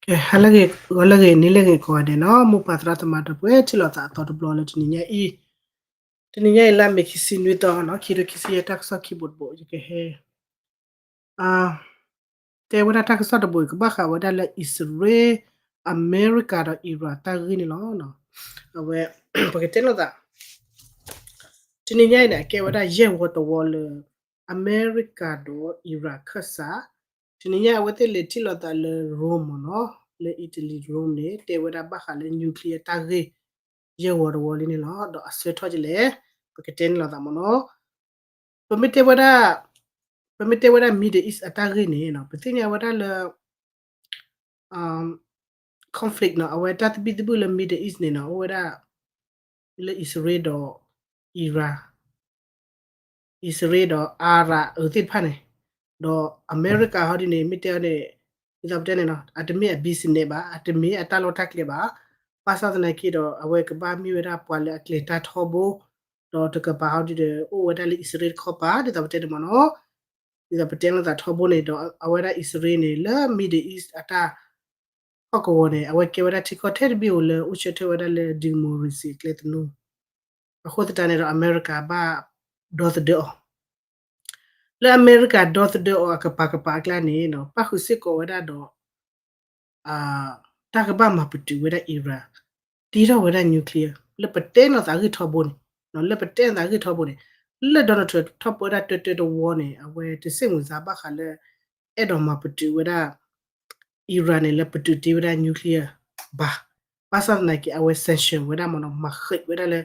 ကဲ ဟါလၢအဂ့ၤ ဂီၤလၢအဂ့ၤ နံၤလၢအဂ့ၤကိးဂၤဒဲးနီၤ, မိၢ်ပၢ်သရၣ်သမါဒီပုၢ်ဝဲၢ် ထံၣ်လိာ်သးအသီတဘျီလၢတနံၤညါအံၤ, တနံၤညါအံၤလါမ့ၤခံဆံနွံသီနီၤ, ခံထိခံဆံယဲၢ် တၢ်ကစီၣ်ခံဘိတဘိ ယကဟဲ တဲဝဲဒၣ်တၢ်ကစီၣ်တဘိ ကဘၣ်ဃးဝဲဒၣ်လၢအံၣ်စရ့လး အမဲရကၤဒီးအံရၣ်တၢ်ဂ့ၢ်န့ၣ်လီၤ. အဝဲ ပကတဲလိာ်သး တနံၤညါအံၤန့ၣ် အကဲဝဲဒၣ်ယဲၢ်ဝီတဝီလၢ အမဲရကၤဒီးအံရၣ်ခၢၣ်စး, တနံၤညါအဝဲသ့ၣ်လဲၤထံၣ်လိာ်သးလၢ Rome မ့ၢ်နီၤ, လၢ Italy Rome န့ၣ် တဲဝဲဒၣ်ဘၣ်ဃးလၢ nuclear တၢ်ဂ့ၢ် ယဲၢ်ဝီတဝီလံန့ၣ်လီၤ. ဒီးအဆၢထီၣ်ကလဲၣ် ပကတဲန့ၣ်လိာ်သးမ့ၢ်နီၤ. ပမ့ၢ်တဲဝဲဒၣ် ပမ့ၢ်တဲဝဲဒၣ် Middle East အတၢ်ဂ့ၢ်န့ၣ်နီၤ, ပသ့ၣ်ညါဝဲဒၣ်လၢ conflict နီၤ, အဝဲတၢ်သဘံၣ်သဘုၣ်လၢ Middle East န့ၣ်နီၤ, အိၣ်ဝဲဒၣ် လၢအံၣ်စရ့လးဒီး အံရၣ် အံၣ်စရ့လးဒီးအါရၣ်အၢသ့ၣ်တဖၣ်န့ၣ်, ဒီးအမဲရကၤဟီဒ်န့ၣ် မ့ၢ်တဲအီၤန့ၣ် ဒ်သိးပတဲန့ၣ်နီၤ, အတမ့ၢ်အ business ဘၣ်, အတမ့ၢ်အတၢ်လီၢ်တၢ်ကျဲဘၣ်. ဘၣ်ဆၣ်သနာ်က့ဒီး အဝဲကဘၣ်မ့ၢ်ဝဲဒၣ်ပှၤလၢအကျဲၤတၢ်ထီဘိ, ဒီးတကပၤဟီဒ်ဒီး အိၣ်ဝဲဒၣ်လၢအံၣ်စရ့လးတခီပၤ ဒ်သိးပတဲန့ၣ်မ့ၢ်နီၤ. ဒ်သိးပတဲလိာ်သးထီဘိန့ၣ်ဒီး အဝဲဒၣ်အံၣ်စရ့လးန့ၣ် လၢ Middle East အတၢ် ဟီၣ်ကဝီၤန့ၣ် အဝဲကဲဝဲဒၣ်ထံကီၢ်ထဲတဘ့ၣ်ဧိၤလၢအိၣ်ဆၢထၢၣ်ဝဲဒၣ်လၢ democracy အကျဲသနူ, အဃိသတးန့ၣ်ဒီး အမဲရကၤဘၣ်ဒီသဒၢအီၤ, လၢအမဲရကၤဒီသဒၢအီၤအကပၤကပၤအကျါန့ၣ် ပၣ်ဃုာ်စ့ၢ်ကီးဝဲဒၣ်ဒီး တၢ်ကဘၣ်မၤပတုာ်ဝဲဒၣ်အံရၣ်, တ့ထီၣ်ဝဲဒၣ် nuclear လၢပတဲလိာ်သးဂ့ၢ်ထီဘိန့ၣ်, လၢပတဲလိာ်သးဂ့ၢ်ထီဘိန့ၣ်, လၢ Donald Trump ထီၣ်ပၢဝဲဒၣ်တၢတၢတဝီန့ၣ် အဝဲတစ့ၣ်မုာ်စါဘၣ်ဃးလၢ အဲၣ်ဒိးမၤပတုာ်ဝဲဒၣ် အံရၣ်န့ၣ် လၢပတုာ်တ့ဝဲဒၣ် nuclear ဘၣ်. ဘၣ်ဆၣ်သနာ်က့ အဝဲ sanction ဝဲဒၣ်မ့ၢ်နီၤ, မၤဃံးဝဲဒၣ်လၢ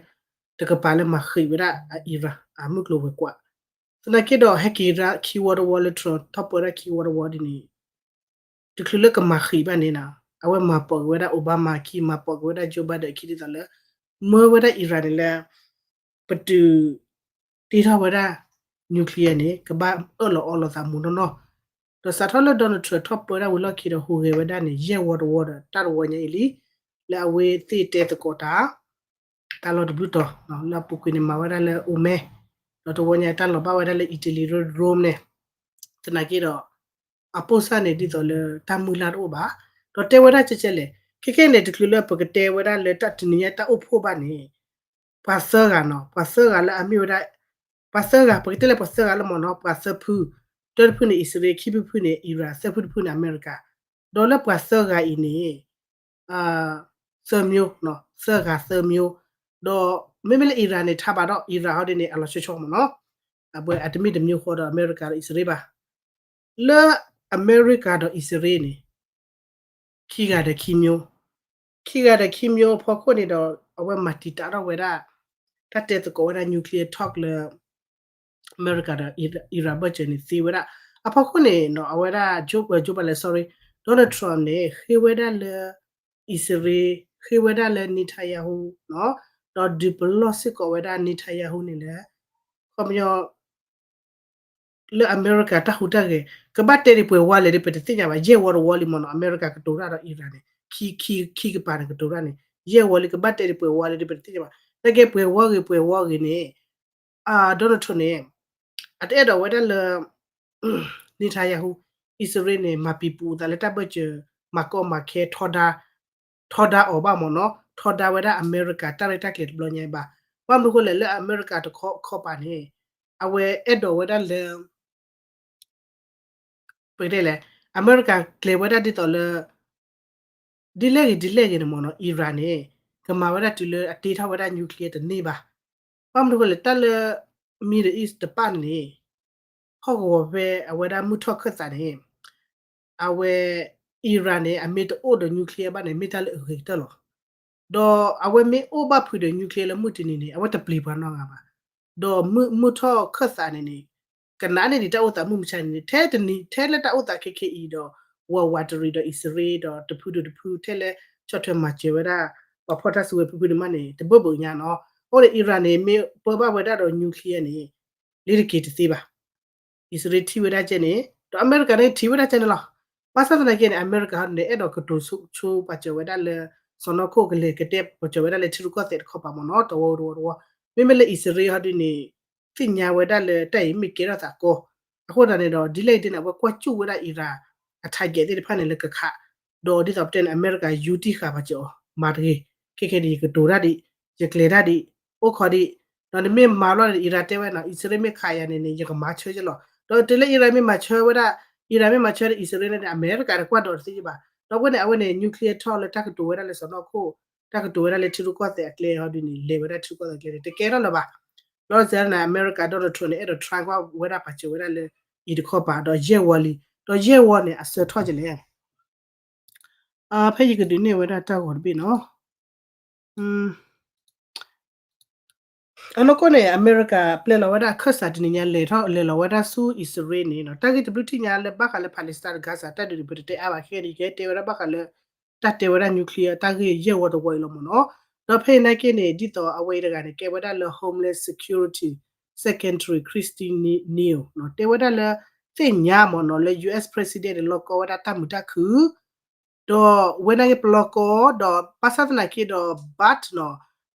တကပၤလၢမၤဃံးဝဲဒၣ်အံရၣ်အမုၢ်ကျိၤဝဲၤကွာ်, သနာ်က့ဒီး ဟဲက့ၤဒၣ်ခံဝီတဝီလၢ Trump ထီၣ်ပၢဝဲဒၣ်ခံဝီတဝီဒ်န့ၣ် တချုးလၢကမၤဃံးဘၣ်န့ၣ်နီၤ, အဝဲမၤပိာ်က့ၤဝဲဒၣ် Obama အခံ, မၤပိာ်က့ၤဝဲဒၣ် Joe Biden အခံ ဒ်သိးလၢ မၢဝဲဒၣ်အံရၣ်န့ၣ်လၢ ပတုာ်တ့ထီၣ်ဝဲဒၣ် nuclear န့ၣ် ကဘၣ်အၢၣ်လီၤအီလီၤသးမူနီၢ်နီၢ်, ဒီးစးထီၣ်လၢ Donald Trump ထီၣ်ပၢဝဲဒၣ်ဝံၤလီၢ်ခံဒီး ဟူးဂဲၤဝဲဒၣ်န့ၣ် ယဲၢ်ဝီတဝီဒီး တၢ်တဝီညါအံၤလံ, လၢအဝဲသ့ၣ်တဲသကိးတၢ် တၢ်လီၢ်တဘျုးတီၤ လၢအပူၤကွံာ်န့ၣ် မၤဝဲဒၣ်လၢ Oman, ဒီးတဝီညါတၢ်လီၤဘၣ်ဝဲဒၣ်လၢ Italy Rome န့ၣ်, သနာ်က့ဒီး အပိၢ်စၢ်န့ၣ် ဒ်သိးလၢတၢ်မုၢ်လၢ်တအိၣ်ဘၣ်, ဒီးတဲဝဲဒၣ်ကဲကဲလဲၣ်, ခဲကဲန့ၣ် တချုးလၢပကတဲဝဲဒၣ်လၢတၢ်တနံၤညါတၢ်အိၣ်ဖှိၣ်ဘၣ်န့ၣ် ပှၤသၢဂၤနီၤ, ပှၤသၢဂၤလၢအမ့ၢ်ဝဲဒၣ် ပှၤသၢဂၤ ပကတဲလၢပှၤသၢဂၤလၢမ့ၢ်နီၤ, ပှၤသၢဖု, တၢတဖုန့ၣ် အံၣ်စရ့လး, ခံဖုဖုန့ၣ် အံရၣ်, သၢဖုတဖုန့ၣ် အမဲရကၤ, ဒီးလၢပှၤသၢဂၤအံၤန့ၣ် သၢမျိုး, သၢဂၤသၢမျိုး, ဒီးမ့မ့ၢ်လၢအံရၣ်န့ၣ် ထါဘၣ်ဒီး အံရၣ်ဟီဒ်န့ၣ် အလီၤဆီဆီမ့ၢ်နီၤ, အဝဲအတမ့ၢ်တမျိုးဃီဒီးအမဲရကၤဒီးအံၣ်စရ့လးဘၣ်. လၢအမဲရကၤဒီးအံၣ်စရ့လးန့ၣ် ခံဂၤဒီးခံမျိုး, ခံဂၤဒီးခံမျိုးအဖီခိၣ်န့ၣ်ဒီး အဝဲမၤတံာ်တာ်ထီၣ်ဝဲဒၣ် တၢ်တဲသကိးဝဲဒၣ် nuclear talk လၢ အမဲရကၤဒီးအံရၣ်ဘၢၣ်စၢၤန့ၣ်သ့ဝဲဒၣ်. အဖီခိၣ်န့ၣ်နီၤ အဝဲဒၣ် Joe, Joe Biden, sorry, Donald Trump န့ၣ် ဃ့ဝဲဒၣ်လၢ အံၣ်စရ့လး, ဃ့ဝဲဒၣ်လၢ Netanyahu နီၤ, ဒီးဒုးပလီၢ်စ့ၢ်ကီးဝဲဒၣ် Netanyahu န့ၣ်လၢ ခီပညီ လၢအမဲရကၤတၢ်ဟူးတၢ်ဂဲၤ ကဘၣ်တဲဒံးပှဲၤဝါလဲၣ်ဒီး ပတသ့ၣ်ညါဘၣ်. ယဲၢ်ဝီတဝီလံမ့ၢ်နီၤ အမဲရကၤကတိၤတၢ်ဒီးအံရၣ်န့ၣ် ခံ, ခံ, ခံကပၤန့ၣ်ကတိၤတၢ်န့ၣ် ယဲၢ်ဝီလံ ကဘၣ်တဲဒံးပှဲၤဝါလဲၣ်ဒီး ပတသ့ၣ်ညါဘၣ်. နာ်က့ပှဲၤဝါဂ့ၤပှဲၤဝါဂ့ၤန့ၣ် Donald Trump န့ၣ် အတအဲၣ်ဒိးဝဲဒၣ်လၢ Netanyahu အံၣ်စရ့လးန့ၣ် မၤပံာ်ပူၤအသးလၢတၢ်ဘၢၣ်စၢၤ မၤကီမၤခဲ ထီဒါ ထီဒါအီၤဘၣ်မ့ၢ်နီၤ, ထီဒါဝဲဒၣ်အမဲရကၤတၢ်ရဲၣ်တၢ်ကျဲၤတဘျီညါအံၤဘၣ်. ဘၣ်မနုၤဃိလဲၣ် လၢအမဲရကၤတခီခီပၤန့ၣ် အဝဲအဲၣ်ဒိးဝဲဒၣ်လၢ ပကတဲလဲၣ် အမဲရကၤကျဲၤဝဲဒၣ်ဒ်သိးလၢ ဒ်လဲၣ်ဂ့ၤဒ်လဲၣ်ဂ့ၤန့ၣ်မ့ၢ်နီၤ အံရၣ်န့ၣ် ကမၤဝဲဒၣ်တုၤလၢအတ့ထီၣ်ဝဲဒၣ် nuclear တန့ၢ်ဘၣ်. ဘၣ်မနုၤဃိလဲၣ် တၢ်လၢ Middle East တပၣ်န့ၣ် ဟီၣ်ကဝီၤဖဲအဝဲဒၣ်မုၢ်ထီၣ်ခၢၣ်သးန့ၣ် အဝဲ အံရၣ်န့ၣ် အမ့ၢ်တအိၣ်ဒီး nuclear ဘၣ်န့ၣ် မ့ၢ်တၢ်လၢအဂ့ၤကတၢၢ်လီၤ. ဒီးအဝဲမ့ၢ်အိၣ်ဘၣ်ဖုးဒီး nuclear လၢမုၢ်တနံၤန့ၣ် အဝဲတပျံၤပှၤနီတဂၤဘၣ်. ဒီးမုၢ်ထီၣ်ခၢၣ်သးန့ၣ်န့ၣ် ကနးန့ၢ်ဒံးတၢ်အိၣ်သးမုၢ်မဆါန့ၣ်န့ၣ် ထဲတနံၤ ထဲလၢတၢ်အိၣ်သးခဲခဲအံၤဒီး ဝးဝးတရံးဒီးအံၣ်စရ့လးဒီးတဖုဒီးတဖု ထဲလၢဆီၣ်ထွဲမၤစၢၤဝဲဒၣ် ပှၤဖီၣ်တၢ်စုကဝဲၤဖုဖုန့ၣ်မးန့ၣ် တဘၢၣ်ဘၢၣ်ညါနီၤ. အဃိန့ၣ် အံရၣ်န့ၣ် မ့ၢ်ပၢဘၣ်ဝဲဒၣ်ဒီး nuclear န့ၣ် လ့တက့ၤတသ့ဘၣ်. အံၣ်စရ့လးထံၣ်ဝဲဒၣ်ကဲန့ၣ် ဒီးအမဲရကၤန့ၣ်ထံၣ်ဝဲဒၣ်ကဲန့ၣ်လီၤ. ဘၣ်ဆၣ်သနာ်က့န့ၣ် အမဲရကၤဟီဒုန့ၣ် အဲၣ်ဒိးကတိၤဆိပာ်စၢၤဝဲဒၣ်လၢ စီၢ်နီၤခိၣ်ကလဲၤကတဲပာ်စၢၤဝဲဒၣ်လၢထံရူၢ်ကီၢ်သဲးတခီပၤမ့ၢ်နီၤ တဝီတဝီတဝီ, မ့မ့ၢ်လၢအံၣ်စရ့လးဟီဒုန့ၣ် သ့ၣ်ညါဝဲဒၣ်လၢတၢ်အံၤမ့ၢ်ကဲထီၣ်သးကီ, အဃိသတးန့ၣ်ဒီး ဒ်လဲၣ်ဒ်လဲၣ်န့ၣ် အဝဲကွၢ်ကၠူၣ်ဝဲဒၣ်အံရၣ် အ target သ့ၣ်တဖၣ်န့ၣ်လၢကခး, ဒီးဒ်သိးပတဲန့ၣ် အမဲရကၤယူတံၢ်ဃာ်ပာ်စၢၤအီၤ မၤတဂ့ၤ, ခဲခဲန့ၣ် ယကတိၤတၢ်ဒံး, ယကျဲၤတၢ်ဒံး, အိၣ်ခိးဒံး, ဒီးနမ့ၢ်မၤဘျီန့ၣ် အံရၣ်တဲဝဲနီၤ အံၣ်စရ့လးမ့ၢ်ခးယၤန့ၣ်န့ၣ် ယကမၤဆၢက့ၤလီၤ, ဒီးတုၤလၢအံရၣ်မ့ၢ်မၤဆၢဝဲဒၣ်, အံရၣ်မ့ၢ်မၤဆၢဒီးအံၣ်စရ့လးန့ၣ် အမဲရကၤတကွၢ်ဒီးတသ့ဘၣ်, ဒီးအဝဲန့ၣ် အဝဲန့ၣ် nuclear talk လၢတၢ်ကတိၤဝဲဒၣ်လၢစီၢ်နီၤခိၣ်, တၢ်ကတိၤဝဲဒၣ်လၢထံရူၢ်ကီၢ်သဲးအကျဲဟီဒုန့ၣ် လဲၤဝဲဒၣ်ထံရူၢ်ကီၢ်သဲးအကျဲန့ၣ် တကဲထီၣ်လၢၤဘၣ်, လီၤစဲၤန့ၣ် အမဲရကၤ Donald Trump န့ၣ် အဲၣ်ဒိး try ကွၢ်ဝဲဒၣ်ပာ်စၢၤဝဲဒၣ်လၢ အံၤတခီပၤ ဒီးယဲၢ်ဝီလံ, ဒီးယဲၢ်ဝီန့ၣ် အဆၢထီၣ်ကလဲၣ် ဖဲယကဒုးနဲၣ်ဝဲဒၣ်တၢ်ဂီၤတဘ့ၣ်နီၤ, အနီၢ်ကီၢ်န့ၣ် အမဲရကၤပျဲလီၤဝဲဒၣ်အခၢၣ်စးတနံၤညါ လဲၤထီၣ်လဲၤလီၤဝဲဒၣ်ဆူအံၣ်စရ့လးန့ၣ်နီၤ, တၢ်ဂ့ၢ်တဘျုးထံၣ်ညါလၢဘၣ်ဃးလၢ Palestine ဒီး Gaza တၢ်ဒုးန့ၣ် ပတတဲအါဘၣ်ခဲအံၤ ယကဟဲတဲဝဲဒၣ်ဘၣ်ဃးလၢ တၢ်တဲဝဲဒၣ် nuclear တၢ်ဂ့ၢ်ယဲၢ်ဝီတဝီအံၤလီၤမ့ၢ်နီၤ, ဒီးဖဲအံၤနာ်က့န့ၣ် ဒ်သိးအဝဲအံၤတဂၤန့ၣ် ကဲဝဲဒၣ်လၢ Homeland Security Secretary Christine Niang နီၤ တဲဝဲဒၣ်လၢ သ့ၣ်ညါမ့ၢ်နီၤ လၢ U S President န့ၣ် လီၤကီဝဲဒၣ်တၢ်မုာ်တၢ်ခုၣ် ဒီးဝဲနာ်က့ပလီၢ်ကီၢ် ဒီးဘၣ်ဆၣ်သနာ်က့ဒီး but နီၤ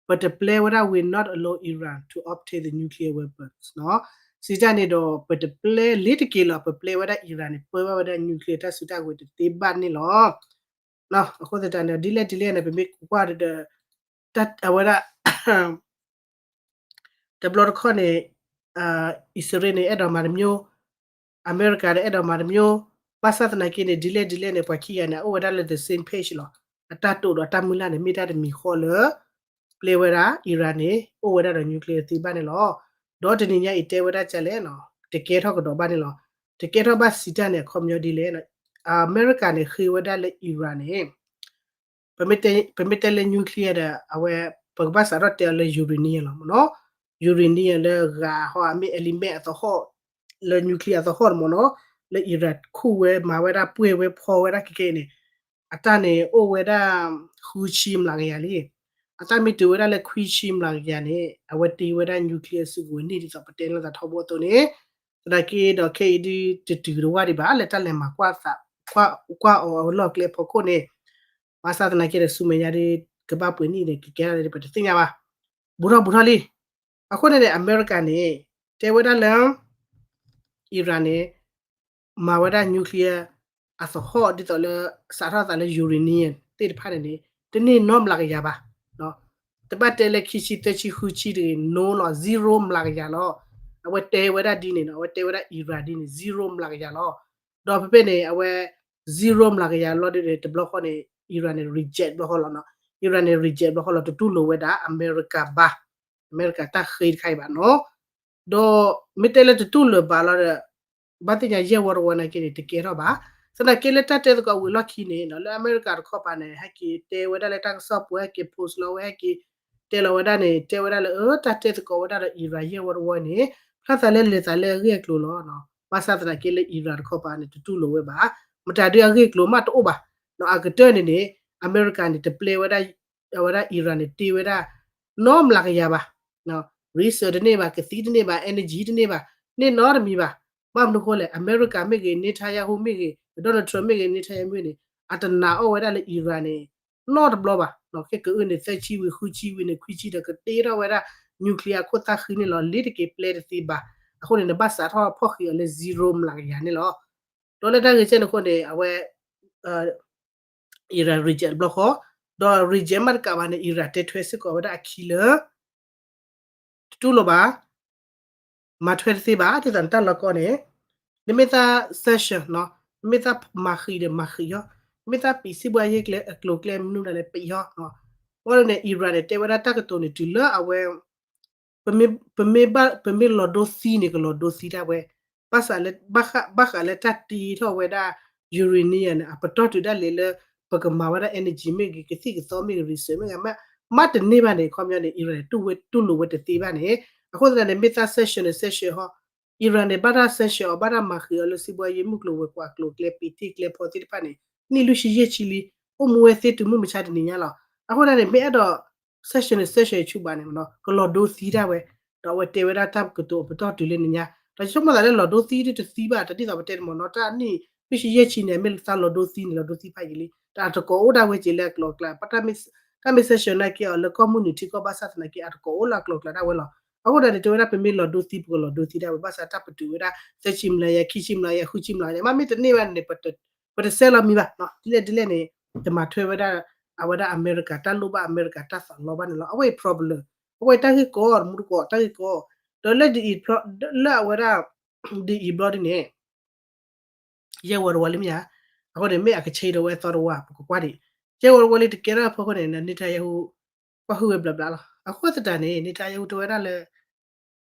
ပတပျဲဝဲဒၣ် we not allow Iran to obtain the nuclear weapons နီၤ, စံးတၢ်န့ၣ်ဒီး ပတပျဲလ့ၤတက့ၤလီၤ ပပျဲဝဲဒၣ် Iran န့ၣ် ပၢဘၣ်ဝဲဒၣ် nuclear တၢ်စုတၢ်ကဝဲၤတသ့ဘၣ်န့ၣ်လီၤ. အဃိသတးန့ၣ် ဒ်လဲၣ်ဒ်လဲၣ်န့ၣ် ပမ့ၢ်ကွၢ်ဒီး အဝဲဒၣ် တဘျီတခီၣ်န့ၣ် အံၣ်စရ့လးန့ၣ် အဲၣ်ဒိးမၤတမျိုး, အမဲရကၤန့ၣ် အဲၣ်ဒိးမၤတမျိုး, ဘၣ်ဆၣ်သနာ်က့န့ၣ် ဒ်လဲၣ်ဒ်လဲၣ်န့ၣ် ပှၤခံဂၤန့ၣ် အအိၣ်ဝဲဒၣ်လၢ the same page လီၤ. အတၢ်တိာ်ဒီးတၢ်မုၢ်လၢ်န့ၣ် မ့ၢ်တၢ်တမံၤဃီလၢ ပျဲဝဲဒၣ် Iran န့ၣ် အိၣ်ဝဲဒၣ်ဒီး nuclear သ့ဘၣ်န့ၣ်လီၤ. ဒီးတနံၤညါအံၤတဲဝဲဒၣ်ကလဲၣ်နီၤ တကဲထီၣ်ကဒီးဘၣ်န့ၣ်လီၤ. တကဲထီၣ်ဘၣ်စံးတၢ်န့ၣ် အခီပညီဒ်လဲၣ်, အမဲရကၤန့ၣ် ဃ့ဝဲဒၣ်လၢ Iran န့ၣ် ပမ့ၢ်တဲလၢ nuclear ဒီး အဝဲ ပကဘၣ်စးထီၣ်တဲအီၤလၢ uranium လီၤမ့ၢ်နီၤ, uranium လၢဂၤဟီ အမ့ၢ် element အသဟီၣ် လၢ nuclear အသဟီၣ်န့ၣ်မ့ၢ်နီၤ, လၢ Iran ခူၣ်ဝဲမၤဝဲဒၣ်ပှဲၢ်ဝဲဖီဝဲဒၣ်ခဲကဲအံၤန့ၣ် အတၢ်န့ၣ်အိၣ်ဝဲဒၣ် ဃုဆံမျးကယၤလံ. အတၢ်မ့ၢ်တုၤဝဲဒၣ်လၢခွံဆံမျးကယၤန့ၣ် အဝဲတ့ဝဲဒၣ် nuclear စုကဝဲၤန့ၣ် ဒ်သိးပတဲလိာ်သးထီဘိအသိးန့ၣ်, သနာ်က့ဒီးခဲအံၤဒုးတတုၤတဝၢ်ဒံးဘၣ် လၢတၢ်လဲၤမၤကွၢ်သး ကွၢ်အီၤအလီၢ်ကျဲဖီခိၣ်န့ၣ်, ဘၣ်ဆၣ်သနာ်က့ဒီး ဆူမဲာ်ညါဒုး ကဘၣ်ပှဲၤနံၣ်ဒီး ကကဲထီၣ်ဒ်ပတသ့ၣ်ညါဘၣ်. ဘူးထီၣ်ဘူးထီၣ်လံ. အဃိန့ၣ်န့ၣ် အမဲရကၤန့ၣ် တဲဝဲဒၣ်လၢ Iran န့ၣ် မၤဝဲဒၣ် nuclear အသဟီၣ်ဒ်သိးလၢ စးထီၣ်သးလၢ uranium သ့ၣ်တဖၣ်န့ၣ်န့ၣ် တန့ၢ်နီမျးကယၤဘၣ်. တဘၣ်တဲလၢခံဆံသၢဆံဃုဆံတဂ့ၤ နီလီၤ zero မျးကယၤလီၤ. အဝဲတဲဝဲဒၣ်ဒ်န့ၣ်နီၤ အဝဲတဲဝဲဒၣ် Iran ဒ်န့ၣ် zero မျးကယၤလီၤ. ဒီးဖဲဖဲန့ၣ် အဝဲ zero မျးကယၤလီၤဒ်န့ၣ် တဘျီဃီန့ၣ် Iran န့ၣ် reject ဘျီဃီလီၤနီၤ. Iran န့ၣ် reject ဘျီဃီလီၤ တတူၢ်လိာ်ဝဲဒၣ် အမဲရကၤဘၣ်. အမဲရကၤတၢ်ဃ့တခါအံၤဘၣ်နီၤ. ဒီးမ့ၢ်တဲလၢတတူၢ်လိာ်ဘၣ်လီၤဒီး ဘၣ်သ့ၣ်ညါယဲၢ်ဝီတဝီနာ်က့န့ၣ် တကဲထီၣ်ဘၣ်. သနာ်က့လၢတၢ်တဲသကိးဝံၤလီၢ်ခံန့ၣ်နီၤ လၢအမဲရကၤတခီပၤန့ၣ် ဟဲက့ၤတဲဝဲဒၣ်လၢတၢ်ကစီၣ်ပူၤ ဟဲက့ၤ post လီၤဝဲ ဟဲက့ၤတဲလီၤဝဲဒၣ်န့ၣ် တဲဝဲဒၣ်လၢ အၢ တၢ်တဲသကိးဝဲဒၣ်ဒီး Iran ယဲၢ်ဝီတဝီန့ၣ် ဖျါသးလၢလဲၤသးလၢအဂ့ၢ်အကျိၤလီၤ. ဘၣ်ဆၣ်သနာ်က့လၢ Iran တခီပၤန့ၣ် တတူၢ်လိာ်ဝဲဘၣ်. မတၤဒုးအဂ့ၢ်အကျိၤမးတအိၣ်ဘၣ်. အကတၢၢ်န့ၣ်န့ၣ် အမဲရကၤန့ၣ် တပျဲဝဲဒၣ် အဝဲဒၣ် Iran န့ၣ် တ့ဝဲဒၣ် နီမျးကယၤဘၣ်. resource တန့ၢ်ဘၣ် ကသံတန့ၢ်ဘၣ် energy တန့ၢ်ဘၣ် န့ၢ်နီတမံၤဘၣ်. ဘၣ်မနုၤဃိလဲၣ် အမဲရကၤမ့ၢ်ဂ့ၤ Netanyahu မ့ၢ်ဂ့ၤ Donald Trump မ့ၢ်ဂ့ၤ Netanyahu မ့ၢ်ဂ့ၤန့ၣ် အတနာ်အီၣ်ဝဲဒၣ်လၢ Iran န့ၣ် နီတဘျီဘၣ်. ခဲကအုၣ်န့ၣ် သၢဆံဝံၤ ဃုဆံဝံၤန့ၣ် ခွံဆံဒီးကတ့ထီၣ်ဝဲဒၣ် nuclear အခိၣ်သၣ်ဃံန့ၣ်လီၤ. လ့ၤတက့ၤပျဲတသ့ဘၣ်. အဃိန့ၣ် နဘၣ်စးထီၣ်ဖီၣ်ဃံးအီၤလၢ zero မျးကယၤန့ၣ်လီၤ. ဒီးလၢတၢ်ဂ့ၢ်ကဲန့ၣ်အဃိန့ၣ် အဝဲ Iran reject တဘျီဃီ, ဒီး reject မးတကးဘၣ်န့ၣ် Iran တဲထွဲစ့ၢ်ကီးဝဲဒၣ်အခံလၢ တတူၢ်လိာ်ဘၣ်, မၤထွဲတသ့ဘၣ် ဒ်သိးနတၢ်လီၢ်ကီၢ်န့ၣ်, နမ့ၢ်သး sanction နီၤ, နမ့ၢ်သးမၤဃံးဒီးမၤဃံးအီၤ, နမ့ၢ်သးပံးစံးဘှါယ့ၣ်ကျဲအကျိၤကျဲမနုၤဒၣ်လဲာ်ပံးအီၤ, ဘၣ်ဒီးန့ၣ် Iran န့ၣ် တဲဝဲဒၣ်တၢ်ကတိၤန့ၣ် တုၤလၢအဝဲ ပမ့ၢ် ပမ့ၢ်ဘၣ် ပမ့ၢ်လီၤဒိသံန့ၣ် ကလီၤဒိသံတၢ်ဝဲ, ဘၣ်ဃးလၢ ဘၣ်ဃး ဘၣ်ဃးလၢတၢ်တ့ထီၣ်ဝဲဒၣ် uranium န့ၣ် အပတီၢ်တုၤဒၣ်လဲာ်လၢ ပကမၤဝဲဒၣ် energy မ့ၢ်ဂ့ၤ ကသံၣ်ကသီမ့ၢ်ဂ့ၤ research မ့ၢ်ဂ့ၤ မ့ၢ်တန့ၢ်ဘၣ်န့ၣ် ခီပညီန့ၣ် Iran တူၢ်ဝဲတူၢ်လိာ်ဝဲတသ့ဘၣ်န့ၣ်, အဃိသတးန့ၣ် မ့ၢ်သး sanction န့ၣ် sanction ဟီ, Iran န့ၣ် ဘၣ်တၢ် sanction အီၤ ဘၣ်တၢ်မၤဃံးအီၤလၢစံးဘှါယ့ၣ်မုၢ်ကျိၤဝဲၤကွာ်ကျိၤကျဲပံးတ့ၢ်ကျဲဖီသ့ၣ်တဖၣ်န့ၣ် နံၣ်လွံၢ်ဆံယဲၢ်ဆံလံ, အိၣ်မူဝဲသ့တုၤမုၢ်မဆါတနံၤညါလီၤ. အဃိသတးန့ၣ် မ့ၢ်အဲၣ်ဒိး sanction န့ၣ် sanction ဆူၣ်ဘၣ်န့ၣ်မ့ၢ်နီၤ ကလီၤဒိသံတၢ်ဝဲ, ဒီးအဝဲတဲဝဲဒၣ်တၢ်ကတိၤအပတီၢ်တုၤလၢနညါ, ဒီးဆိကမိၣ်သးလၢလီၤဒိသံဒ်တသံဘၣ် တၢ်ဒ်သိးပတဲန့ၣ်မ့ၢ်နီၤ တၢ်နံၣ် ခွံဆံယဲၢ်ဆံန့ၣ် မ့ၢ်သးလီၤဒိသံန့ၣ် လီၤဒိသံဖးယံာ်လံ, တၢ်တကိးအိၣ်ဒၣ်ဝဲက့ၤလၢအကျိၤအကျဲ, တၢ်မ့ၢ် တၢ်မ့ၢ်ဆဲးဆှၢနာ်က့အီၤလၢကီၢ်မုၢ်နုာ်ထံကီၢ်ဘၣ်ဆၣ်သနာ်က့ အတကိးအိၣ်လၢအကျိၤအကျဲဒၣ်ဝဲလီၤ. အဃိသတးန့ၣ် တဲဝဲဒၣ် ပမ့ၢ်လီၤဒိသံ ပကလီၤဒိသံဒၣ်ဝဲ ဘၣ်ဆၣ်တၢ်ပတုာ်ဝဲဒၣ် သၢဆံမျးယဲၢ် ခံဆံမျးယဲၢ် ဃုဆံမျးယဲၢ် မ့မ့ၢ်တန့ၢ်ဘၣ်န့ၣ် ပတဆဲးလီၤမံၤဘၣ်, ဒ်လဲၣ်ဒ်လဲၣ်န့ၣ် တမၤထွဲဝဲဒၣ် အဝဲဒၣ်အမဲရကၤ တၢ်လိၣ်ဘၣ်အမဲရကၤတၢ်သးလီဘၣ်န့ၣ်လီၤ. အဝဲအံၤ problem, အဝဲအံၤတၢ်ဂ့ၢ်ကီ တမူတကိး တၢ်ဂ့ၢ်ကီ, ဒီးလၢဒ်အံၤ လၢအဝဲဒၣ် ဒ်အံၤဘျီဒ်န့ၣ် ယဲၢ်ဝီတဝီလံမ့ၢ်ဧါ, အဃိန့ၣ် မ့ၢ်အကဆဲးဒီးဝဲအသီတဝီ ပကကွၢ်ဒံး, ယဲၢ်ဝီတဝီလံတကဲထီၣ်အဖီခိၣ်န့ၣ် နံထါယဲဟူ ကွၢ်ဟုၣ်ဝဲဘျီဘျီလီၤ. အဃိသတးန့ၣ် နံထါယဲဟူတဲဝဲဒၣ်လၢ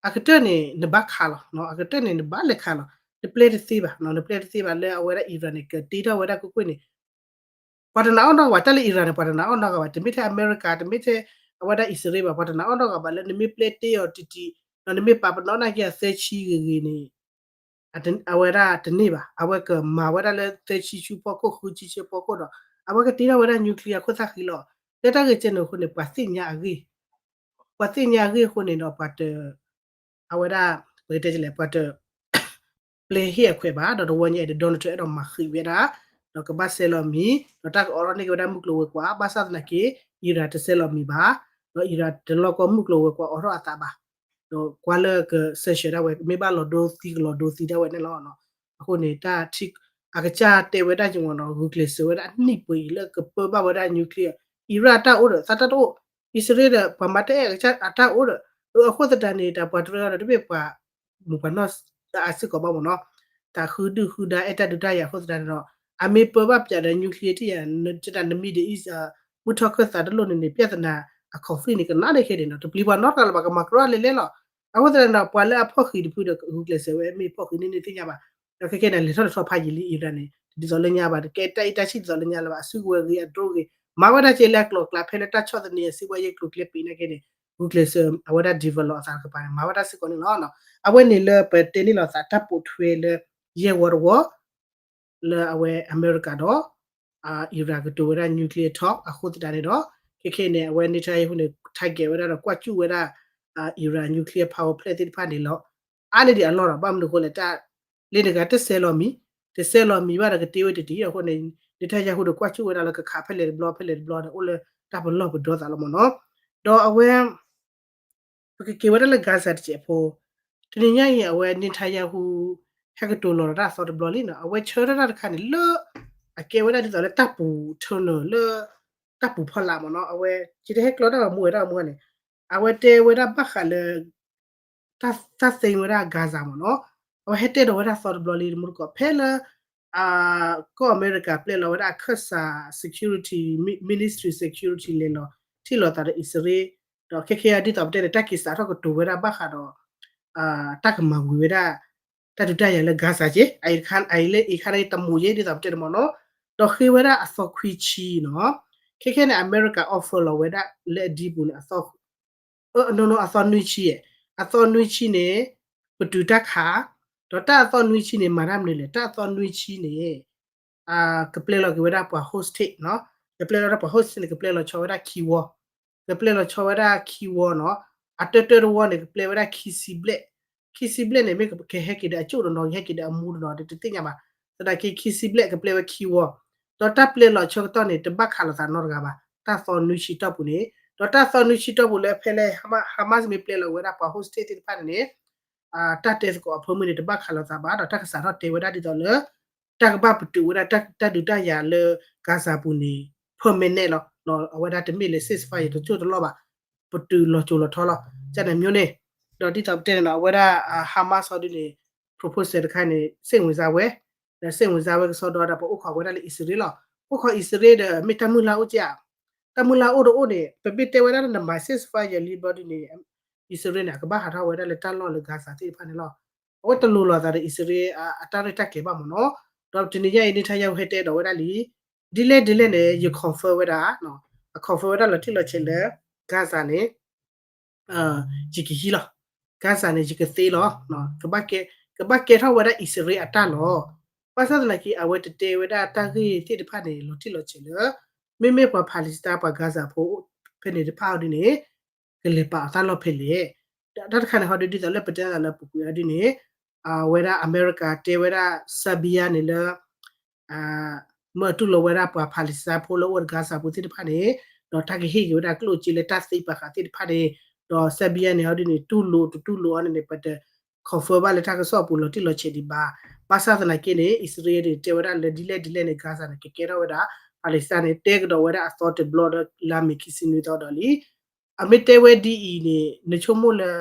အကတၢၢ်န့ၣ် နဘၣ်ခးလီၤ, အကတၢၢ်န့ၣ် နဘၣ်လဲၤခးလီၤ, နပျဲတသ့ဘၣ်, နပျဲတသ့ဘၣ်လၢအဝဲဒၣ် Iran န့ၣ် ကတ့ထီၣ်ဝဲဒၣ်ကွ့ၢ်ကွ့ၢ်န့ၣ် ပှၤတနာ်အီၣ်နီတဂၤဘၣ်, တၢ်လၢ Iran န့ၣ် ပှၤတနာ်အီၣ်နီတဂၤဘၣ်, တမ့ၢ်ထဲအမဲရကၤ တမ့ၢ်ထဲအဝဲဒၣ်အံၣ်စရ့လးဘၣ်, ပှၤတနာ်အီၣ်နီတဂၤဘၣ်လၢနမ့ၢ်ပျဲတ့အီၤတံၢ်တံၢ်, ဒီးနမ့ၢ်ပာ်ပနီၣ်နာ်က့အသၢဆံဂ့ၤဂ့ၤန့ၣ် အဝဲဒၣ်တန့ၢ်ဘၣ်, အဝဲကမၤဝဲဒၣ်လၢသၢဆံဆူဖီခိၣ် ဃုဆံဆူဖီခိၣ်ဒီး အဝဲကတ့ထီၣ်ဝဲဒၣ် nuclear အခိၣ်သၣ်ဃံလီၤ. လၢတၢ်ဂ့ၢ်ကဲန့ၣ်အဃိန့ၣ် ပှၤသ့ၣ်ညါအဂ့ၢ်, ပှၤသ့ၣ်ညါအဂ့ၢ်အဃိန့ၣ်ဒီး ပှၤတ အဝဲဒၣ် ပကတဲလဲၣ် ပှၤတ ပျဲဟ့ၣ်အခွဲးဘၣ်, ဒီးတဝီညါအံၤဒီး Donald Trump အဲၣ်ဒိးမၤဃံးဝဲဒၣ်, ဒီးကဘၣ်ဆဲးလီၤမံၤ, ဒီးတၢ်ကအိးထီၣ်န့ၢ်က့ၤဝဲဒၣ်မုၢ်ကျိၤဝဲၤကွာ်, ဘၣ်ဆၣ်သနာ်က့ Iran တဆဲးလီၤမံၤဘၣ်, ဒီး Iran တလီၢ်ကီၢ်မုၢ်ကျိၤဝဲၤကွာ်အိးထီၣ်အသးဘၣ်, ဒီးကွၢ်လၢကဆဲးဆှၢဒၣ်ဝဲ မ့ၢ်ဘၣ်လီၤဒိသံကလီၤဒိသံဒၣ်ဝဲန့ၣ်လီၤ. အဃိန့ၣ် တၢ်ထံ အကစၢ်တဲဝဲဒၣ်က့ၤမ့ၢ်နီၤ ဂုာ်ကျဲးစၢးဝဲဒၣ်အနံၣ်ပှဲၤအံၤလၢကပၢဘၣ်ဝဲဒၣ် nuclear, Iran အတၢ်အိၣ်ဒီး သးတၢ်တအိၣ်, အံၣ်စရ့လးဒီး ပှၤမၤတအဲၣ်အကစၢ်အတၢ်အိၣ်ဒီး, အဃိသတးန့ၣ် တၢ်ပှၤတရၢဒီး တမ့ၢ်ပှၤ မုၢ်ပှၤနီၢ်သးအါစ့ၢ်ကီးဘၣ်မ့ၢ်နီၤ, တၢ်ဃုဒုၣ်ဃုဒါအဲၣ်တၢ်ဒုးတၢ်ယၤအဃိသတးန့ၣ်ဒီး အမ့ၢ်ပၢဘၣ်ပၠးဒီး nuclear တံၢ်ယၤ န Middle East မုၢ်ထီၣ်ခၢၣ်သးတလိၣ်န့ၣ်န့ၣ် ပြဿနာ အ conflict န့ၣ် ကနၣ်ဒၣ်ခဲန့ၣ်နီၤ, တပျံၤပှၤနီတဂၤလၢၤဘၣ် ကမၤကရီလဲၤလဲၤလီၤ. အဃိသတးန့ၣ်ဒီး ပှၤလၢအဖီၣ်ဃံးတဖုဒီး ဂုာ်ကျဲးစၢးဝဲ မ့ၢ်ဖီၣ်ဃံးန့ၢ်န့ၣ်သ့ၣ်ညါဘၣ်. ဒီးခဲခဲန့ၣ် လဲၤထီၣ်လဲၤထီၣ်ဖးယံာ်လံ Iran န့ၣ် ဒ်သိးလၢညါဘၣ် တကဲတၢ်အံၣ်တၢ်ဆံၣ်ဒ်သိးလၢညါလၢၤဘၣ် အစုကဝဲၤဂ့ၤ အ drone ဂ့ၤ မၤဝဲဒၣ်က့ၤလၢအကျိၤအကျဲ ဖဲလၢတၢ်ဆီၣ်သနံးအစုကဝဲၤယဲၢ်ကျိၤကျဲပံးနာ်က့န့ၣ် ဂုာ်ကျဲးစၢး အဝဲဒၣ် develop အသးတကပၤန့ၣ် မၤဝဲဒၣ်စ့ၢ်ကီးန့ၣ်လီၤ. အဝဲန့ၣ်လၢပတဲန့ၢ်လီၤသးတၢ်ပိာ်ထွဲလၢ ယဲၢ်ဝီတဝီ လၢအဝဲအမဲရကၤဒီး Iran ကတိၤဝဲဒၣ် nuclear talk အဃိသတးန့ၣ်ဒီး ခဲခဲန့ၣ် အဝဲ Netanyahu န့ၣ် target ဝဲဒၣ်ဒီးကွၢ်စူၣ်ဝဲဒၣ် Iran nuclear power plant သ့ၣ်တဖၣ်န့ၣ်လီၤ. အါန့ၢ်ဒံးအလီၢ်ဒီး ဘၣ်မနုၤအဃိလဲၣ် တၢ်လၢနဂၤတဆဲးလီၤမံၤ, တဆဲးလီၤမံၤဘၣ်ဒီးကတ့ဝဲတတံၢ်အဃိန့ၣ် Netanyahu ဒီးကွၢ်စူၣ်ဝဲဒၣ်လၢကခးဖဲလဲၣ်တဘျီ ဖဲလဲၣ်တဘျီန့ၣ် အိၣ်လၢတၢ်ပလီၢ်ပဒီသးလီၤမ့ၢ်နီၤ. ဒီးအဝဲ ပကက့ၤဝဲဒၣ်လၢ Gaza တစဲးဖိ, တနံၤညါအံၤ အဝဲ Netanyahu ဟဲကတိၤလီၤဒီးတၢ်အသီတဘျီလံနီၤ, အဝဲဆၢထၢၣ်တၢ်တခါန့ၣ်လၢ အကဲဝဲဒၣ်ဒ်သိးလၢတၢ်ပူၤ tunnel လၢ တၢ်ပူၤဖီလာ်မ့ၢ်နီၤ, အဝဲ က့တဟဲကျီတၢ်ဂီၤမူဝဲတၢ်ဂီၤမူန့ၣ် အဝဲတဲဝဲဒၣ်ဘၣ်ဃးလၢ တၢ်သ့ဝဲဒၣ် Gaza မ့ၢ်နီၤ, အဝဲဟဲတဲဒီးဝဲဒၣ်သီတဘျီလံ တမူတကိး ဖဲလၢ ကီၢ်အမဲရကၤပျဲလီၤဝဲဒၣ်အခၢၣ်စး security ministry security လဲၤလီၤ ထံၣ်လိာ်သးဒီးအံၣ်စရ့လး, ဒီးခဲခဲအံၤဒ်သိးပတဲန့ၣ် တၢ်က့ၤစးထီၣ်ကတိၤဝဲဒၣ်ဘၣ်ဃးဒီး တၢ်ကမၤဝံၤဝဲဒၣ် တၢ်ဒုးတၢ်ယၤလၢ Gaza က့, အအံၤလၢအံၤခါန့ၣ်တမူၤယဲ ဒ်သိးပတဲန့ၣ်မ့ၢ်နီၤ, ဒီးဃ့ဝဲဒၣ်အသီခွံဆံနီၤ, ခဲခဲန့ၣ် အမဲရကၤ offer လီၤဝဲဒၣ်လၢအဒံပူၤန့ၣ် အသီ အနီၢ်နီၢ်အသီနွံဆံ, အသီနွံဆံန့ၣ် ပတုာ်တၢ်ခး, ဒီးတၢ်အသီနွံဆံန့ၣ် မၤတၢ်မနုၤလဲၣ်, တၢ်အသီနွံဆံန့ၣ် ကပျဲလီၤက့ၤဝဲဒၣ်ပှၤ hostage နီၤ, ကပျဲလီၤဝဲဒၣ်ပှၤ hostage န့ၣ် ကပျဲလီၤဆီဝဲဒၣ်ခံဝီ, ကပျဲလီၤဆီဝဲဒၣ်ခံဝီနီၤ, အတၢတၢတဝီန့ၣ် ကပျဲဝဲဒၣ်ခံဆံဘျဲၣ်, ခံဆံဘျဲၣ်န့ၣ် မ့ၢ်ကဟဲက့ၤဒီးအကၠိၣ်တနီၤ ကဟဲက့ၤဒီးအမူတနီၤ တသ့ၣ်ညါဘၣ်, သနာ်က့ခံဆံဘျဲၣ်ကပျဲဝဲခံဝီ, ဒီးတၢ်ပျဲလီၤဆီကတီၢ်န့ၣ် တဘၣ်ခးလိာ်သးနီတဂၤဘၣ်, တၢ်သီနွံဆံတီၢ်ပူၤန့ၣ်, ဒီးတၢ်သီနွံဆံတီၢ်ပူၤလၢဖဲလၢ Hamas မ့ၢ်ပျဲလီၤဝဲဒၣ်ပှၤ hostage သ့ၣ်တဖၣ်န့ၣ်န့ၣ် တၢ်တဲသကိးအဖၢမုၢ်န့ၣ် တဘၣ်ခးလိာ်သးဘၣ်, ဒီးတၢ်ကစးထီၣ်တဲဝဲဒၣ်ဒ်သိးလၢ တၢ်ကဘၣ်ပတုာ်ဝဲဒၣ်တၢ်ဒုးတၢ်ယၤလၢ Gaza ပူၤန့ၣ် permanent လီၤ, အဝဲဒၣ်တမ့ၢ်လၢ ceasefire တကၠိၢ်တလီၢ်ဘၣ်, ပတုာ်လီၤစိၤလီၤထီလီၤ, ကန့ၣ်မျိုးန့ၣ်, ဒီးဒ်သိးပတဲန့ၣ်နီၤ အဝဲဒၣ် Hamas ဟီဒုန့ၣ် proposal တခါန့ၣ် စိတ်ဝင်စားဝဲ, ဒီးစိတ်ဝင်စားဝဲကစီဒီး ဒီးပအိၣ်ခိးဝဲဒၣ်လၢအံၣ်စရ့လးလီၤ, အိၣ်ခိးအံၣ်စရ့လးဒီး မ့ၢ်တၢ်မုၢ်လၢ်အိၣ်ကဧါ, တၢ်မုၢ်လၢ်အိၣ်တအိၣ်န့ၣ် ပမ့ၢ်တဲဝဲဒၣ်လၢနမၤ ceasefire လံဘျီဒုန့ၣ် အံၣ်စရ့လးန့ၣ် အကဘၣ်ဟးထီၣ်ဝဲဒၣ်လၢတၢ်လီၢ်လၢ Gaza သ့ၣ်တဖၣ်န့ၣ်လီၤ, အဝဲတလိၤလိာ်သးဒီးအံၣ်စရ့လးအတၢ်ရဲၣ်တၢ်ကျဲၤဘၣ်မ့ၢ်နီၤ, ဒီးတနံၤညါအံၤ Netanyahu ဟဲတဲဒီးဝဲဒၣ်လံ, ဒ်လဲၣ်ဒ်လဲၣ်န့ၣ် ယ confirm ဝဲဒၣ်, အ confirm ဝဲဒၣ်လီၤတံၢ်လီၤဆဲးလၢ Gaza န့ၣ် ယကဟံးလီၤ, Gaza န့ၣ် ယကသ့လီၤ, ကဘၣ်ကဲထီၣ်ဝဲဒၣ်အံၣ်စရ့လးအတၢ်လီၤ, ဘၣ်ဆၣ်သနာ်က့ အဝဲတတဲဝဲဒၣ်တၢ်ဂ့ၢ်သ့ၣ်တဖၣ်န့ၣ် လီၤတံၢ်လီၤဆဲးလၢ မ့မ့ၢ်ပှၤ Palestine ပှၤ Gaza ဖိ ဖဲန့ၣ်တဖၣ်အီၤဒုန့ၣ် ကလဲၤပာ်အီၤတၢ်လီၢ်ဖဲလဲၣ်, တၢ်တခါန့ၣ်ဟီဒု ဒ်သိးလၢပတဲသးလၢပူၤကွံာ်အီၤဒုန့ၣ် အဝဲဒၣ်အမဲရကၤတဲဝဲဒၣ် Serbia န့ၣ်လၢ မၢအတူၢ်လိာ်ဝဲဒၣ်ပှၤ Palestine ဖိလၢအိၣ်ဝဲ Gaza ပူၤသ့ၣ်တဖၣ်န့ၣ်, ဒီးတၢ်ကဟ့ၣ်က့ၤဝဲဒၣ်ကျိၣ်စ့လၢတၢ်သ့ပာ်ဃာ်သ့ၣ်တဖၣ်န့ၣ်, ဒီး Serbia န့ၣ် ဟီဒ်န့ၣ် တူၢ်လိာ်တတူၢ်လိာ်အီၤန့ၣ်န့ၣ် ပတ confirm ဘၣ်လၢတၢ်ကစီၣ်အပူၤလီၤတံၢ်လီၤဆဲးဒံးဘၣ်. ဘၣ်ဆၣ်သနာ်က့န့ၣ် အံၣ်စရ့လးန့ၣ် တဲဝဲဒၣ်လၢဒ်လဲၣ်ဒ်လဲၣ်န့ၣ် Gaza န့ၣ် ကကဲထီၣ်ဝဲဒၣ် Palestine န့ၣ် တဲကဒီးဝဲဒၣ်အသီတဘျီဒီးလါမ့ၤခံဆံနွံသီဒီးလံ. အမ့ၢ်တဲဝဲဒ်အံၤန့ၣ် နဆိကမိၣ်လၢ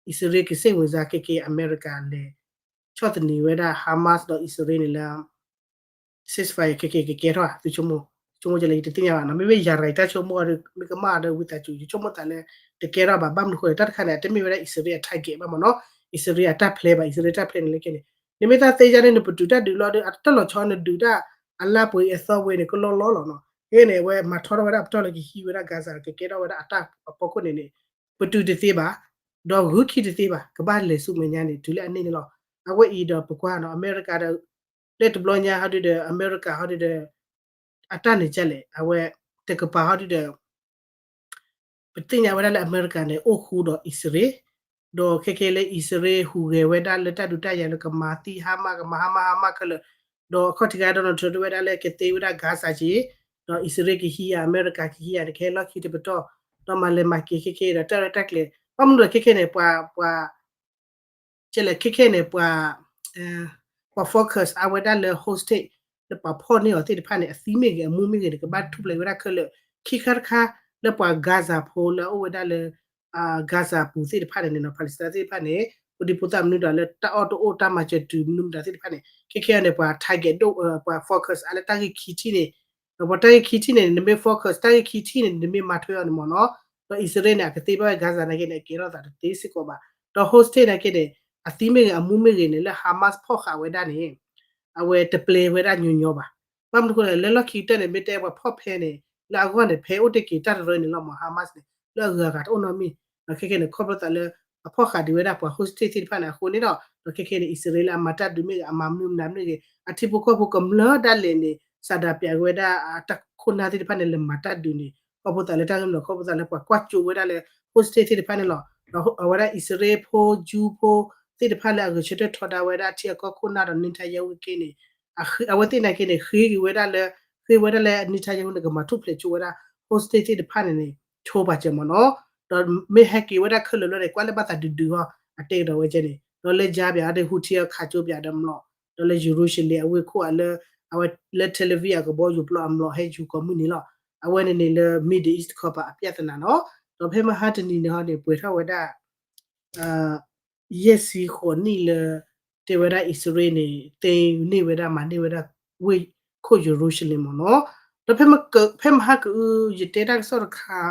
အံၣ်စရ့လးကစ့ၣ်ဝင်စါ ခဲကဲ အမဲရကၤလဲၤ ဆီၣ်သနံးဝဲဒၣ် Hamas ဒီးအံၣ်စရ့လးန့ၣ်လၢ ceasefire ခဲကဲ ကကဲထီၣ်ဧါ, သုဆိကမိၣ်, ဆိကမိၣ်ကလဲၣ် ယတသ့ၣ်ညါဘၣ်နီၤ. မ့မ့ၢ်ယၤတဂၤအံၤ တၢ်ဆိကမိၣ်အီၤဒီး မ့ၢ်ကမၣ်အီၤဒီး ဝံသးစူၤ ယဆိကမိၣ်သးလၢ တကဲထီၣ်ဘၣ်. ဘၣ်မနုၤအဃိလဲၣ် တၢ်တခါန့ၣ် အတမ့ၢ်ဝဲဒၣ်အံၣ်စရ့လးအ target ဘၣ်မ့ၢ်နီၤ, အံၣ်စရ့လးအတၢ်ဖျဲဘၣ်, အံၣ်စရ့လးတၢ်ဖျဲန့ၣ်လၢခဲန့ၣ် နမ့ၢ်တၢ်သ့ယါန့ၣ် နပတုာ်တၢ်ဒုးလီၤဒီး အတၢ်လီၤဆီနဒုးတၢ်အလါပှဲၤအသီဝဲန့ၣ် ကလီလီလီၤနီၤ. ခဲန့ၣ် အဝဲမၤထီထီၣ်ဝဲဒၣ်အပတီၢ်လၢကဟံးဝဲဒၣ် Gaza ကကဲထီၣ်ဝဲဒၣ်အတၢ်အဖီခိၣ်န့ၣ်န့ၣ် ပတုာ်တသ့ဘၣ်, ဒီးဂုာ်ခံတသ့ဘၣ်, ကဘၣ်လဲၤဆူမဲာ်ညါန့ၣ် တုၤလၢအန့ၢ်န့ၣ်လီၤ. အဝဲအံၤဒီးပကွၢ်နီၤ အမဲရကၤဒီး လၢတဘျီညါဟီဒုဒီး အမဲရကၤဟီဒုဒီး အတၢ်န့ၣ်ကလဲၣ် အဝဲ တကပၤဟီဒုဒီး ပသ့ၣ်ညါဝဲဒၣ်လၢအမဲရကၤန့ၣ် အိၣ်ဃူဒီးအံၣ်စရ့လး, ဒီးခဲကဲလၢအံၣ်စရ့လးဟူးဂဲၤဝဲဒၣ်လၢတၢ်ဒုးတၢ်ယၤလၢကမၤသံ Hamas ကမၤ Hamas Hamas ခဲလၢာ်, ဒီးအခီၣ်ထံးကဒီး Donald Trump တဲဝဲဒၣ်လၢကသ့ဝဲဒၣ် Gaza က့ၤ, ဒီးအံၣ်စရ့လးကဟံးဧါ အမဲရကၤကဟံးဧါန့ၣ် ကဟဲလီၢ်ခံတပတီၢ်, ဒီးမၤလဲၤမၤက့ၤခဲကဲဒီး တၢ်ရဲၣ်တၢ်ကျဲၤ ဘၣ်မနုၤဒီးခဲကဲန့ၣ် ပှၤ ပှၤ ကဲလဲၣ် ခဲခဲန့ၣ် ပှၤ ပှၤ focus အါဝဲဒၣ်လၢ hostage လၢပှၤဖီၣ်န့ၢ်အီၤသ့ၣ်တဖၣ်န့ၣ် အသံမ့ၢ်ဂ့ၤ အမူမ့ၢ်ဂ့ၤန့ၣ် ကဘၣ်ထူၣ်ဖျဲးဝဲဒၣ်ခဲလၢာ်, ခံခါတခါ လၢပှၤ Gaza ဖိလၢအအိၣ်ဝဲဒၣ်လၢ Gaza ပူၤသ့ၣ်တဖၣ်န့ၣ်န့ၣ်နီၤ Palestine သ့ၣ်တဖၣ်န့ၣ် အိၣ်ဒံးဖိသၣ်မနုၤဒီးလၢတၢ်အီၣ်တအိၣ် တၢ်မၤစၢၤတုၤမနုၤမတၤသ့ၣ်တဖၣ်န့ၣ် ခဲခဲန့ၣ် ပှၤ target ဒိၣ် ပှၤ focus အါလၢတၢ်ဂ့ၢ်ခံထံၣ်န့ၣ် ဒီးပှၤတၢ်ဂ့ၢ်ခံထံၣ်န့ၣ် နမ့ၢ် focus တၢ်ဂ့ၢ်ခံထံၣ်န့ၣ် နမ့ၢ်မၤထွဲအီၤန့ၣ်မ့ၢ်နီၤ, ဒီးအံၣ်စရ့လးန့ၣ် အကသ့ဘၣ်ဝဲ Gaza နာ်က့န့ၣ် အကဲထီၣ်သးတသ့စ့ၢ်ကီးဘၣ်. ဒီး hostage နာ်က့န့ၣ် အသံမ့ၢ်ဂ့ၤ အမူမ့ၢ်ဂ့ၤန့ၣ် လၢ Hamas ဖီၣ်ဃာ်ဝဲဒၣ်န့ၣ် အဝဲတပျဲဝဲဒၣ်ညီညီဘၣ်. ဘၣ်မနုၤအဃိလဲၣ် လၢလီၢ်ခံကတၢၢ်န့ၣ် မ့ၢ်တဲပှၤဖီၣ်ဖဲန့ၣ် လၢအဂီၢ်န့ၣ် ဖဲအိၣ်တ့ၢ်က့ၤတၢ်တရၢန့ၣ်လီၤမ့ၢ် Hamas န့ၣ် လၢအဂၤအဂၤတအိၣ်နီတမံၤ, ဒီးခဲခဲန့ၣ် ခီဖျိသးလၢ အဖီၣ်ဃာ်ဒံးဝဲဒၣ်ပှၤ hostage သ့ၣ်တဖၣ်န့ၣ်အဃိန့ၣ်ဒီး ဒီးခဲခဲန့ၣ် အံၣ်စရ့လးလၢအမၤတၢ်ဒုးမ့ၢ်ဂ့ၤ အမၤမနုၤမတၤမ့ၢ်ဂ့ၤ အထံဖိကီၢ်ဖိကမျၢၢ်ဒၣ်လဲာ်န့ၣ် စးဒၤပၠးက့ၤဝဲဒၣ် တၢ်ခိၣ်နၢ်သ့ၣ်တဖၣ်န့ၣ် လဲၤမၤတၢ်ဒုးန့ၣ် ခီဖျိသးလၢတၢ်ဂ့ၢ်မနုၤ ခီဖျိသးလၢပှၤကွၢ်ကၠိဝဲဒၣ်လၢ hostage သ့ၣ်တဖၣ်န့ၣ်လီၤ. ဒီးအဝဲဒၣ်အံၣ်စရ့လးဖိ Jew ဖိသ့ၣ်တဖၣ်လၢအဂဲၤဆၢထၢၣ်ထီဒါဝဲဒၣ်ထံအကီၢ်ခိၣ်နၢ်ဒီး Netanyahu က့န့ၣ် အဝဲသ့ၣ်နာ်က့န့ၣ် ဃ့က့ၤဝဲဒၣ်လၢ ဃ့ဝဲဒၣ်လၢ Netanyahu န့ၣ် ကမၤထူၣ်ဖျဲးဆိဝဲဒၣ် hostage သ့ၣ်တဖၣ်န့ၣ်န့ၣ် ဆိပာ်စၢၤမ့ၢ်နီၤ, ဒီးမ့ၢ်ဟဲက့ၤဝဲဒၣ်ခဲလၢာ်လီၤန့ၣ် ကွၢ်လၢဘၣ်သးဒုးဒုးအီၤ အတဲကဒီးဝဲကဲန့ၣ် ဒီးလၢ Gaza ပၠးဒီး Houthi အခးကၠိပၠးဒီးမျိာ် ဒီးလၢ Jerusalem အဝ့ၢ်ခိၣ်အလၢ အဝဲလၢ Tel Aviv အကဘီယူၤပျီအမျိာ်ဟဲယူၤကိးမုၢ်နံၤလီၤ. အဝဲန့ၣ်န့ၣ်လၢ Middle East တခီပၤအ ပြဿနာ နီၤ, ဒီးဖဲမဟါတနံၤန့ၣ်ဟီန့ၣ် ပှဲၤထီၣ်ဝဲဒၣ် ယဲၢ်ဆံဃိးနံၣ်လၢ တဲဝဲဒၣ်အံၣ်စရ့လးန့ၣ် သ့န့ၢ်ဝဲဒၣ်မၤန့ၢ်ဝဲဒၣ် ဝ့ၢ်ခိၣ် Jerusalem မ့ၢ်နီၤ, ဒီးဖဲမဟါကအု ယတဲတၢ်ကစီၣ်တခါ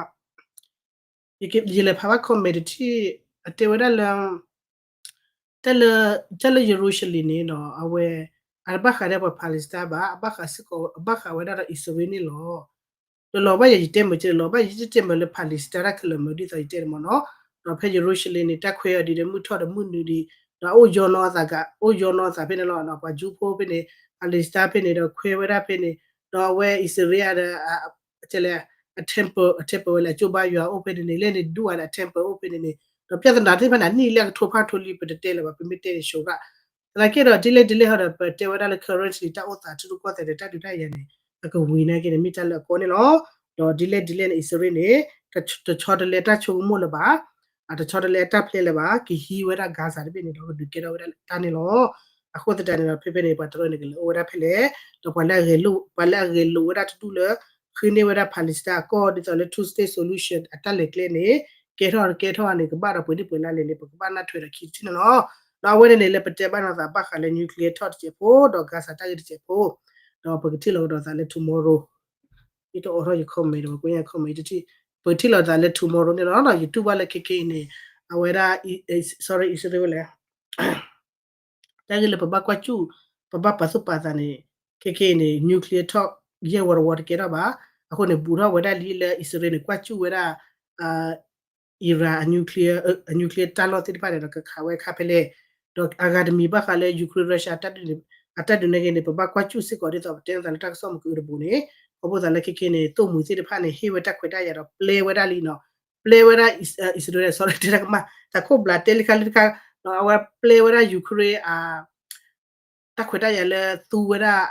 ယလဲၤဖးဘၣ် comment တထံၣ် အတဲဝဲဒၣ်လၢ တၢ်လၢ တၢ်လၢ Jerusalem န့ၣ်ဒီး အဝဲ အတဘၣ်ဃးဒီးပှၤ Palestine ဘၣ် အဘၣ်ဃးစ့ၢ်ကီး အဘၣ်ဃးဝဲဒၣ်ဒီးအံၣ်စရ့လးန့ၣ်လီၤ. ဒီးလီၤဘၣ်ယၤ ယတဲမုာ်ကဲ လီၤဘၣ်ယၤ ယတတဲမုာ်လၢ Palestine တၢ်ခဲလၢာ်မုာ် ဒ်သိးယတဲန့ၣ်မ့ၢ်နီၤ, ဒီးဖဲ Jerusalem န့ၣ် တၢ်ခွဲးအီၤဒ်ဒီး မုၢ်ထီၣ်ဒီးမုၢ်နုာ်ဒံး ဒီးအအိၣ်ယီနီၤသးက အိၣ်ယီနီၤသးဖဲန့ၣ်လီၤ. ပှၤ Jew ဖိဖဲန့ၣ် Palestine ဖဲန့ၣ်ဒီး ခွဲးဝဲဒၣ်ဖဲန့ၣ် ဒီးအဝဲအံၣ်စရ့လးဒီး ကဲလဲၣ် အ temple အ temple ဝဲလၢအကၠိဘါယွၤအိၣ်ဖဲန့ၣ်န့ၣ် လဲၣ်န့ၣ်ဒူၣ်ဝဲဒီးအ temple အိၣ်ဖဲန့ၣ်န့ၣ် ဒီး ပြဿနာ သ့ၣ်တဖၣ်န့ၣ် အနံၣ်လၢအကထိဖးထိလံ ပတတဲလၢၤဘၣ် ပမ့ၢ်တဲန့ၣ် ရှုံးရၣ် သနာ်က့ဒီး ဒ်လဲၣ်ဒ်လဲၣ်ဟီဒီး ပတဲဝဲဒၣ်လၢ currently တၢ်အိၣ်သးထံရူၢ်ကီၢ်သဲးဒီး တၢ်ဒုးတၢ်ယၤန့ၣ် အကဝံၤနာ်က့န့ၣ် မ့ၢ်တၢ်လၢအကီန့ၣ်လီၤ. ဒီးဒ်လဲၣ်ဒ်လဲၣ်န့ၣ် အံၣ်စရ့လးန့ၣ် တဆီတလဲတၢ်ဆိကမိၣ်လၢၤဘၣ်, တဆီတလဲတၢ်ဖျဲလၢၤဘၣ်, ကဟံးဝဲဒၣ် Gaza တဘ့ၣ်န့ၣ်ဒီး ကဒုးကဲထီၣ်ဝဲဒၣ်တၢ်န့ၣ်လီၤ. အဃိသတးန့ၣ်ဒီး ဖဲဖဲန့ၣ် ပှၤတရၢန့ၣ်ကလဲၤအိၣ်ဝဲဒၣ်ဖဲလဲၣ်, ဒီးပှၤလၢအဂဲၤလိာ်ဝဲဒၣ်တဒူၣ်လၢ ဃ့န့ၢ်ဝဲဒၣ် Palestine အကီၢ် ဒ်သိးလၢ two state solution အတၢ်လဲၤကျဲန့ၣ် ကဲထီၣ်တကဲထီၣ်န့ၣ် ကဘၣ်ဒီးပှဲၤနံၣ်ပှဲၤလါလဲၣ်န့ၣ် ပကဘၣ်နၢ်ထွဲဒီးခံတထံၣ်န့ၣ်လီၤ. ဒီးအဝဲန့ၣ်န့ၣ် လၢပတဲဘၣ်နီၤသးဘၣ်ဃးလၢ nuclear talk တစဲးဖိ ဒီး Gaza တၢ်ဂ့ၢ်တစဲးဖိ ဒီးပကထံၣ်လိာ်ကဒီးသးလၢ tomorrow ယတအိးထီၣ်ယ comment ဒီး ပှၤကွဲးညါ comment တထံၣ် ပကထံၣ်လိာ်သးလၢ tomorrow န့ၣ်လီၤ. ဒီးယတူၢ်ဘၣ်လၢခဲကနံၣ်အံၤန့ၣ် အဝဲဒၣ် sorry အံၣ်စရ့လးဝဲလဲၣ် တၢ်ဂ့ၢ်လၢပဘၣ်ကွၢ်စူၣ် ပဘၣ်ပာ်သူၣ်ပာ်သးန့ၣ် ခဲကနံၣ်အံၤန့ၣ် nuclear talk ယဲၢ်ဝီတဝီတကဲထီၣ်ဘၣ်. အဃိန့ၣ် ဘူးထီၣ်ဝဲဒၣ်လံလၢအံၣ်စရ့လးန့ၣ် ကွၢ်စူၣ်ဝဲဒၣ် Iran အ nuclear အ nuclear တၢ်လီၢ်သ့ၣ်တဖၣ်န့ၣ်ဒီး ကခးဝဲခါဖဲလဲၣ်, ဒီးအဂၤတမံၤဘၣ်ဃးလၢ Ukraine Russia အတၢ်ဒုးန့ၣ် အတၢ်ဒုးန့ၣ်ဂ့ၤန့ၣ် ပဘၣ်ကွၢ်စူၣ်စ့ၢ်ကီးဒ်သိးပတဲသးလၢတၢ်ကစီၣ်မုၢ်ကအုတဘိန့ၣ် ခီဖျိသးလၢခဲကနံၣ်အံၤန့ၣ် သိၣ်မှံၤသ့ၣ်တဖၣ်န့ၣ် ဟ့ၣ်ဝဲတၢ်ခွဲးတၢ်ယာ်ဒီး ပျဲဝဲဒၣ်လံနီၤ, ပျဲဝဲဒၣ် အံၣ်စရ့လး sorry တဲတၢ်ကမၣ် တၢ်ခိၣ်ဘျးတဲလံခါလၢတခါ အဝဲပျဲဝဲဒၣ် Ukraine အ တၢ်ခွဲးတၢ်ယာ်လၢသူဝဲဒၣ်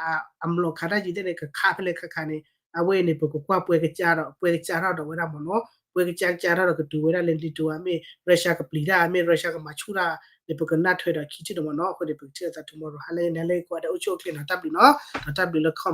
အမျိာ်ခးတၢ်ယံၤသ့ၣ်န့ၣ် ကခးဖဲလဲၣ်ခါခါန့ၣ် အဝဲအံၤန့ၣ် ပကကွၢ်ပှဲၤကစၢ်ဒီး ပှဲၤကစၢ်ထီၣ်ဒီးဝဲဒၣ်မ့ၢ်နီၤ, ပှဲၤကစၢ်ကစၢ်ထီၣ်ဒီးကတုၤဝဲဒၣ်လၢ NATO ဧါမ့ၢ် Russia ကပျံၤတၢ် မ့ၢ် Russia ကမၤဆူၣ်တၢ်န့ၣ် ပကနၢ်ထွဲဒီးခံထံၣ်ဒီးမ့ၢ်နီၤ, အဃိန့ၣ် ပကထံၣ်အသး tomorrow ဟါလၢအဂ့ၤ နၤလၢကိးဂၤဒဲး အိၣ်ဆူၣ်အိၣ်ချ့နီၤ, တၢ်ဘျုးနီၤ, ဒီးတၢ်ဘျုးလၢ comment